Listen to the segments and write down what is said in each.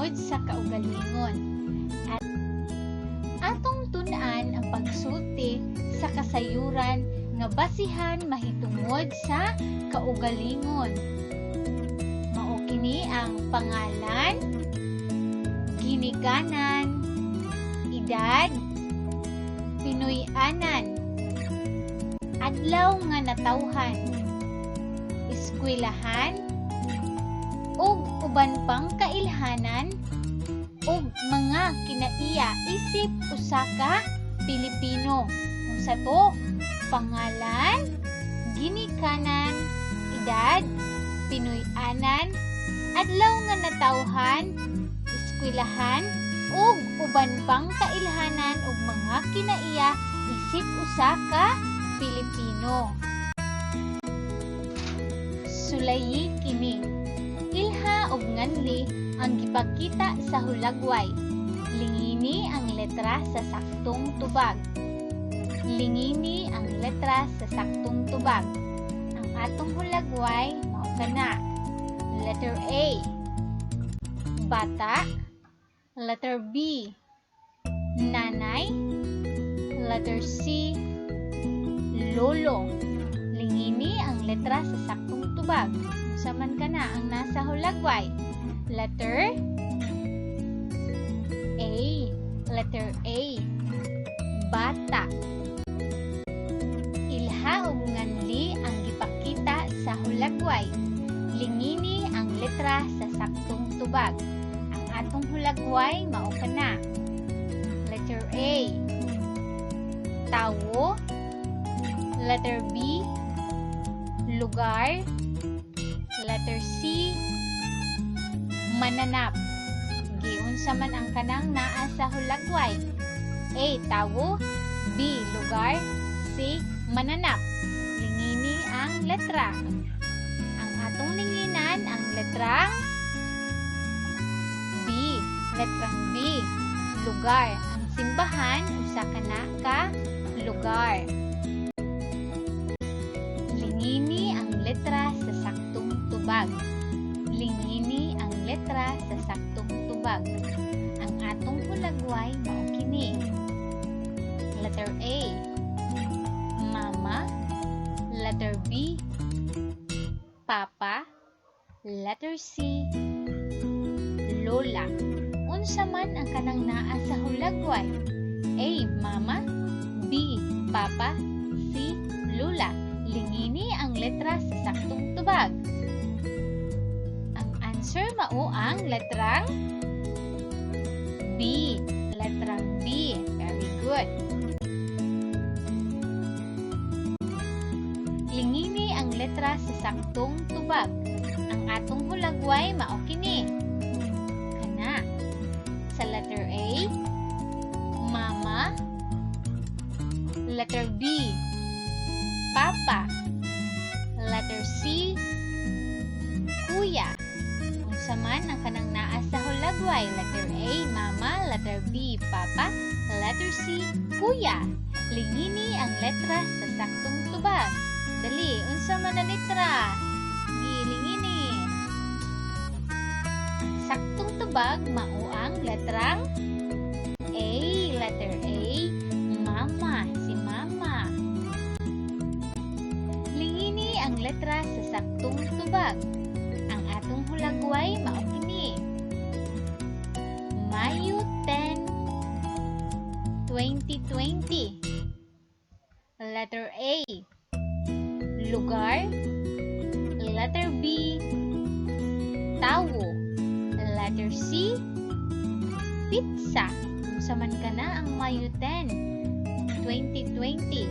mahitungod sa kaugalingon. At atong tun-an ang pagsulti sa kasayuran nga basihan mahitungod sa kaugalingon. Mao kini ang pangalan, ginikanan, edad, Pinoy-anan, adlaw nga natawhan, eskwelahan, ug uban pang kailhanan ug mga kinaiya isip usa ka Pilipino. Unsa to? Pangalan, ginikanan, edad, Pinoy-anan, adlaw nga natawhan, eskwelahan, ug uban pang kailhanan ug mga kinaiya isip usa ka Pilipino. Sulayi kini. Ilha ug nganli ang gipakita sa hulagway. Lingini ang letra sa saktong tubag. Lingini ang letra sa saktong tubag. Ang atong hulagway mao kana. Letter A. Bata. Letter B. Nanay. Letter C. Lolo. Lingini ang letra sa saktong tubag. Unsa man kana ang nasa hulagway? Letter A. Letter A. Bata. Ilha ug nganli ang gipakita sa hulagway. Lingini ang letra sa saktong tubag. Ang atong hulagway mao kana. Letter A. Tawo. Letter B. Lugar. Letter C. Mananap. Giunsa man ang kanang naa sa hulagway? A. Tawo. B. Lugar. C. Mananap. Lingini ang letra. Ang atong linginan ang letrang B. Letrang B. Lugar. Ang simbahan usa kana ka lugar. Lingini ang letra sa saktong tubag. Lingini ang letra sa saktong tubag. Ang atong hulagway mao kini. Letter A. Mama. Letter B. Papa. Letter C. Lola. Unsa man ang kanang naa sa hulagway? A. Mama. B. Papa. C. Lola. Lingini ang letra sa saktong tubag. Ang answer mao ang letrang B. Letrang B. Very good. Lingini ang letra sa saktong tubag. Ang atong hulagway mao kini. Kana. Sa letter A, mama. Letter B, papa. Letter C, kuya. Unsa man ang kanang naa sa hulagway? Letter A, mama. Letter B, papa. Letter C, kuya. Lingini ang letra sa saktong tubag. Dali, unsa man ang letra? Gilingini. Ang saktong tubag mao ang letrang A. Letter A, mama, si mama. Lingini ang letra sa saktong tubag. Ang atong hulagway mao kini. Mayo 10, 2020. Letter A, lugar. Letter B, tawo. Letter C, pizza. Unsa man kana ang Mayo 10, 2020?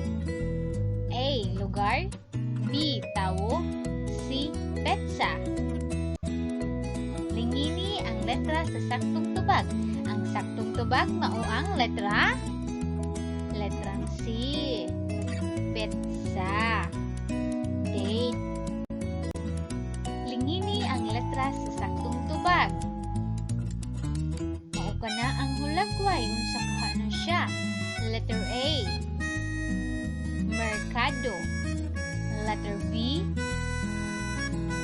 A. Lugar. B. Tawo. C. Petsa. Lingini ang letra sa saktong tubag. Ang saktong tubag mao ang letrang C. Petsa. Date. Lingini ang letra sa saktong tubag. Mao kana ang hulagway, unsa kaha na siya? Letter A. Merkado. Letter B.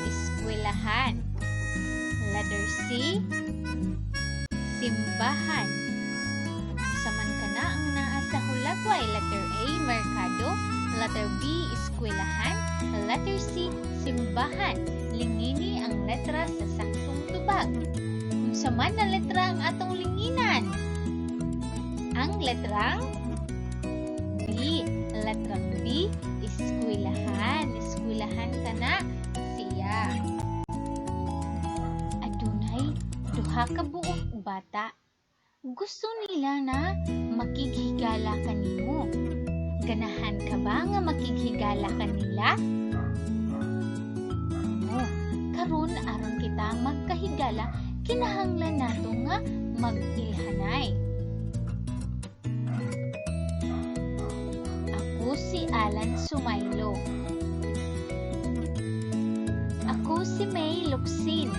Eskwelahan. Letter C. Simbahan. Unsa man kana ang naa sa hulagway? Letter A, merkado. Letter B, eskwelahan. Letter C, simbahan. Lingini ang letra sa saktong tubag. Unsa man na letra ang atong linginan? Ang letrang B. Letrang B, eskwelahan. Eskwelahan kana siya. Adunay duha ka buok bata. Gusto nila na makighigala kanimo. Ganahan ka ba nga makighigala kanila? Mo, karon aron kita magkahigala, kinahanglan nato nga mag-ilhanay. Ako si Alan Sumaylo. Ako si May Locsin.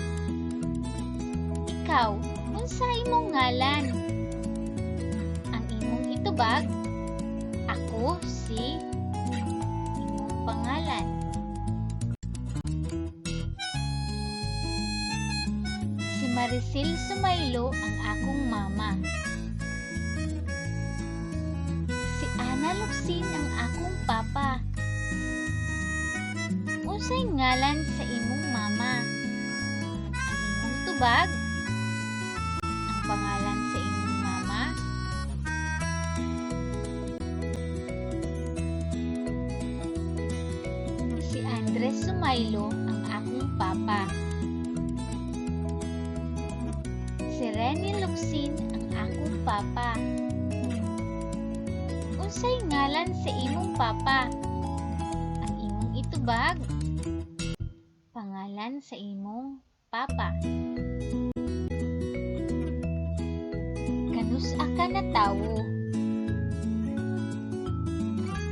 Ikaw, unsa imong ngalan? Ang imong itubag? Ako si imong pangalan. Si Maricel Sumaylo ang akong mama. Si Ana Locsin ang akong papa. Unsay ngalan sa imong mama? Ang imong tubag? Ang pangalan sa imong mama? Si Andres Sumaylo ang akong papa. Si Rene Locsin ang akong papa. Unsay ngalan sa imong papa? Ang imong itubag? Pangalan sa imong papa. Kanus-a ka natawo?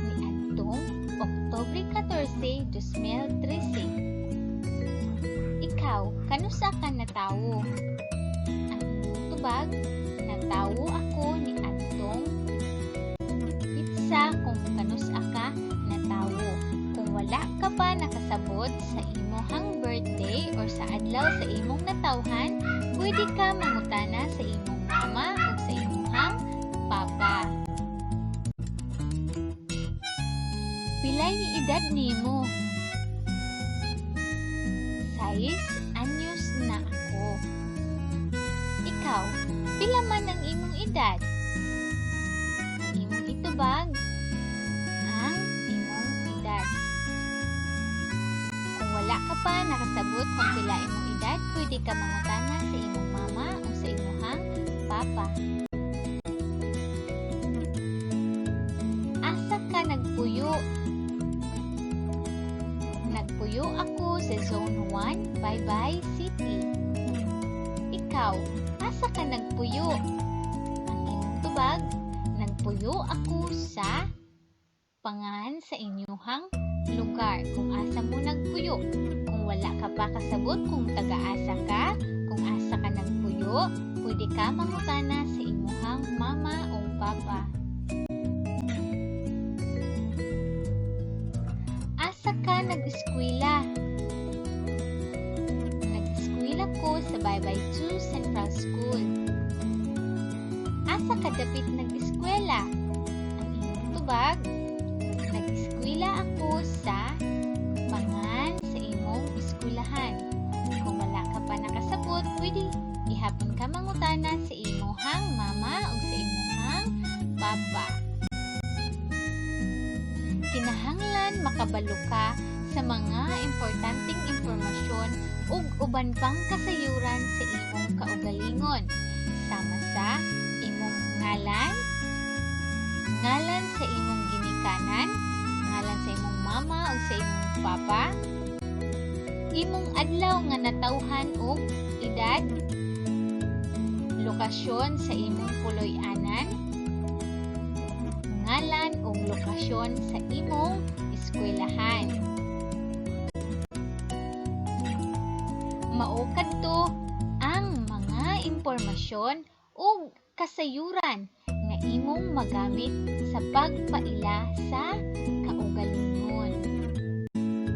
Niadtong Oktubre 14, 2013. Ikaw, kanus-a ka natawo? Ang imong tubag, natawo ako niadtong pitsa kung kanus-a ka natawo. Kung wala ka pa nakasabot sa imong birthday or sa adlaw sa imong natawhan, pwede ka mangutana sa imong mama o sa imong papa. Pilay edad nimo? 6 anyos na ako. Ikaw, pila man ang imong edad? Ang imong itubag, ang imong edad. Kung wala ka pa nakasabot kung pila imong edad, pwede ka mangutana sa imong mama o sa imong papa. Asa ka nagpuyo? Nagpuyo ako sa Zone 1, Baybay City. Ikaw, asa ka nagpuyo? Ang imong tubag, nagpuyo ako sa pangalan sa inyuhang lugar kung asa mo nagpuyo. Kung wala ka pa kasabot kung taga-asa ka, kung asa ka nagpuyo, pwede ka mangutana sa imuhang mama o papa. Asa ka nag-eskwela? Nag-eskwela ko sa Baybay 2 Central School. Asa ka dapit nag-eskwela? Ang imong tubag, nag-eskwela ako sa pangan sa imong eskwelahan. Kung wala ka pa nakasabot, pwede gihapon ka mangutana sa imuhang mama o sa imuhang papa. Kinahanglan makabalo ka sa mga importanteng impormasyon ug uban pang kasayuran sa imong kaugalingon, sama sa imong ngalan, ngalan sa imong ginikanan, ngalan sa imong mama ug sa imong papa, imong adlaw nga natawhan ug edad, lokasyon sa imong puloy-anan, ngalan ug lokasyon sa imong eskwelahan. Mao kadto ang mga impormasyon ug kasayuran nga imong magamit sa pagpaila sa kaugalingon.